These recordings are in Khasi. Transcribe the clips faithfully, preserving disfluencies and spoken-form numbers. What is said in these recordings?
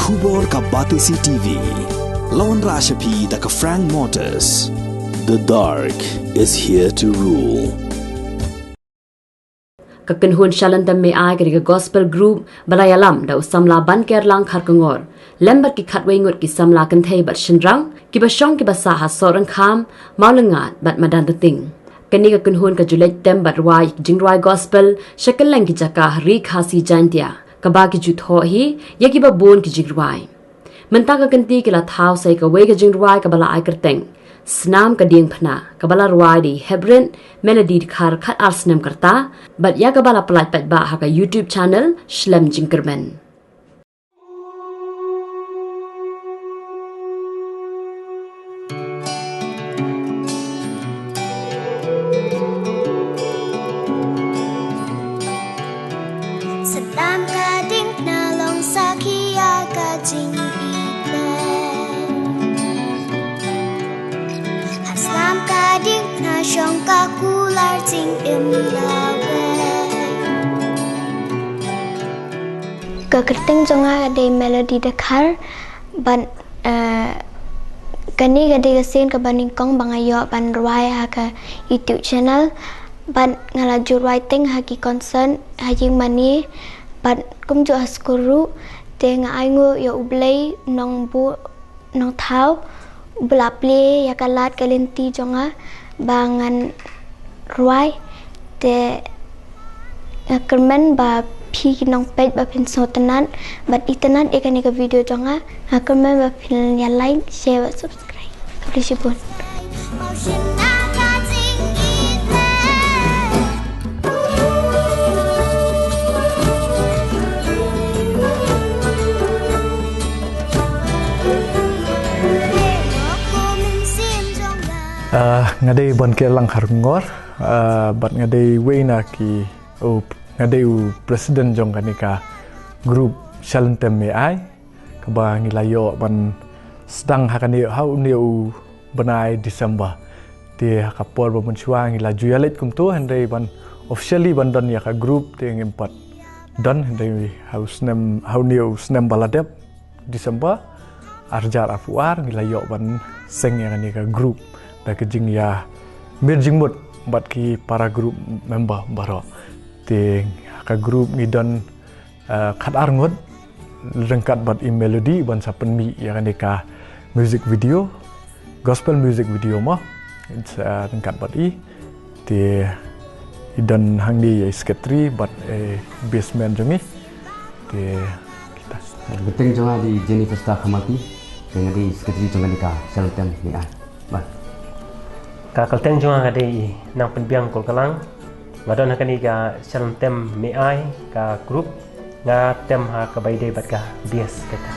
Khubor ka Batesi T V. La wanrah sha phi da ka Frank Motors. The dark is here to rule. Ka kynhun Shalynntem Me Ai ka dei ka gospel group ba la ïalam da u samla Bankerlang Kharkongor lem bad ki khatwei ngut ki samla kynthei bad shynrang kiba shong kiba sah ha Sohryngkham, Mawlyngad bad Madanrting. Kane ka kynhun ka ju leit tem bad rwai jingrwai gospel sha kylleng ki jaka ha Ri Khasi Jaintia, kaba ki ju thoh hi ïa kiba bun ki jingrwai. Mynta ka kynti ki la thaw sa ïa kawei ka jingrwai kaba la ai kyrteng Snam Ka Diengphna, kaba la rwai da i Heprit Melody Dkhar khatar snem ka rta, bad ïa kaba la pyllait paidbah ha ka YouTube channel Shlem Jingkyrmen. Snam ka diengphna long sakhi ïa ka jingïeit. Ha snam ka diengphna shong ka kular jingim lawei. Ka kyrteng jong nga ka dei Melody Dkhar, bad, eh, kane ka dei ka sien kaba nyngkong ba nga ïoh ban rwai ha ka YouTube channel, bad nga la ju rwai teng ha ki concert ha ïing mane, bad kumjuh ha skul ruh, te nga ainguh ïa U Blei nongbuh nongthaw, ba la plie ïa ka lad ka lynti jong nga ba ngan rwai, te nga kyrmen ba phi ki nongpeit ba phin sngewtynnat bad itynnat ïa kane ka video jong nga, nga kyrmen ba phin ïa like, share bad subscribe. Khublei shibun. Ah, nga dei Bankerlang Kharkongor, ah, bad nga dei wei na ki, u, nga dei u president jong kane ka group Shalynntem Me Ai, kaba ngi la ïoh ban sdang ha kane ha une u bnai December. Te ha ka por ba mynshuwa ngi la ju ïaleit kumto, hynrei ban officially ban don ïa ka group te ngim pat don, hynrei ha u snem, ha une u snem ba la dep, December arhajar arphew ar, ngi la ïoh ban seng ïa kane ka group da ka jingïamir jingmut bad ki para group member baroh. Te ha ka group ngi don, eh, khatar ngut, ryngkat bad i Melody, ban sa pynmih ïa kane ka music video, gospel music video mo, eh, ryngkat bad i. Te i don hangne ïa i secretary bad, eh, bass man jong i. Te kita. Kyrteng jong nga dei Jennifer Star Khamati, te nga dei secretary jong kane ka Shalynntem Me Ai. Bye. Ka kyrteng jong nga ka dei Nangpynbiang Kolkalang. Nga don ha kane ka Shalynntem Me Ai ka group, nga tem ha kaba ïadei bad ka bass guitar.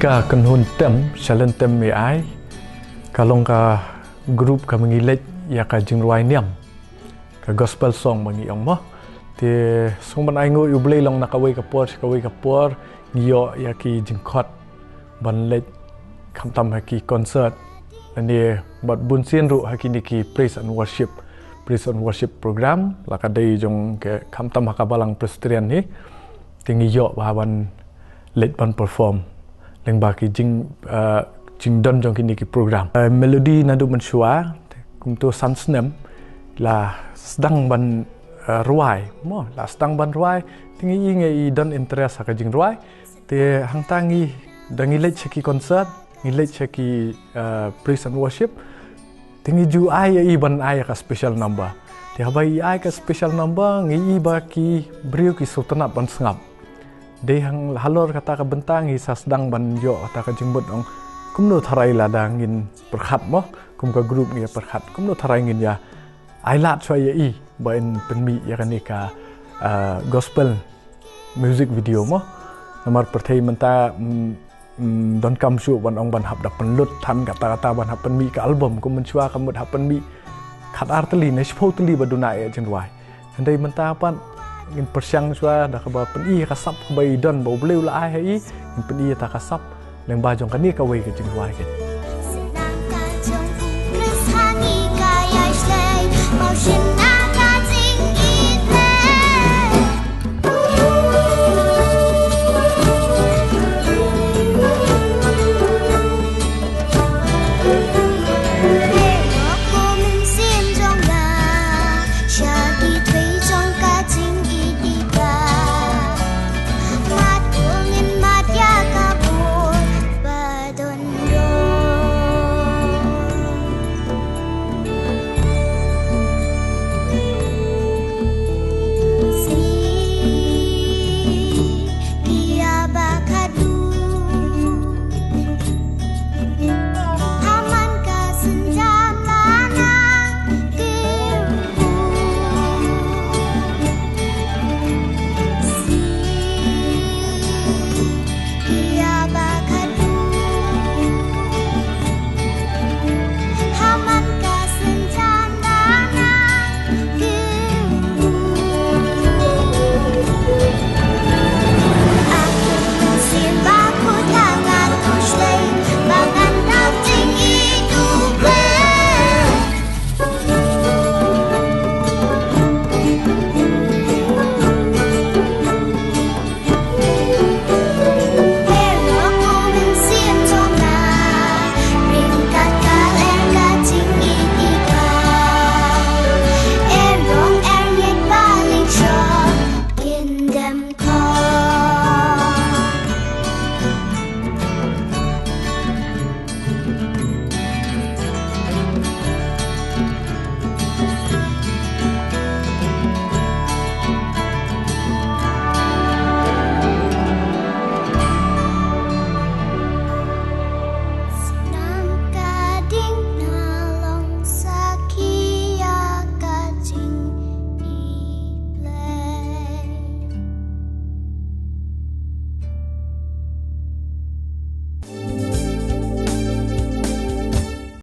Ka kynhun tem, Shalynntem Me Ai, ka long ka group kaba ngi leit ïa ka jingrwai niam, ka gospel song ba ngi ong mo. Te sngewbha ban ainguh ïa U Blei, long na kawei ka por sha kawei ka por ngi ïoh ïa ki jingkhot ban leit, khamtam ha ki concert, lane bad bunsien ruh ha kine ki praise and worship, praise and worship program, la ka dei jong ka, khamtam ha ka Balang Presbyterian hi. Te ngi ïoh ba ban leit ban perform lyngba ki jing, eh, jingdon jong kine ki program. Eh, Melody naduh mynshuwa, kumto san snem la sdang ban, eh, rwai mo, la sdang ban rwai. Te ngi i, ngi i don interest ha ka jingrwai. Te hangta ngi, da ngi leit sha ki concert, ngi leit sha ki, eh, praise and worship, te ngi ju ai ïa i ban ai ïa ka special number. Te haba i ai ka special number, ngi i ba ki briew ki sngewtynnat ban sngap. Dei hang halor kata ka bynta ngi sa sdang ban ïoh kata ka jingmut, ong kumno tharai lada ngin pyrkhat mo, kum ka group ngi ïa pyrkhat, kumno tharai ngin ïa ai lad shuwa ïa i ba in pynmih ïa kane ka, ah, gospel music video mo. Namar pyrthei mynta, mm, mm, donkam shuh ban ong ban hap da pynlut than kata kata ban hap pynmih ka album, kum mynshuwa ka mut hap pynmih khatar tylli ne shiphew tylli ba duna ïa jingrwai. Hynrei mynta pat ngin pyrshang shuwa da kaba pyni ka sap kaba i don ba U Blei u la ai ha i, ngin pyni ïa ta ka sap. Lyngba jong kane kawei ka jingrwai ka.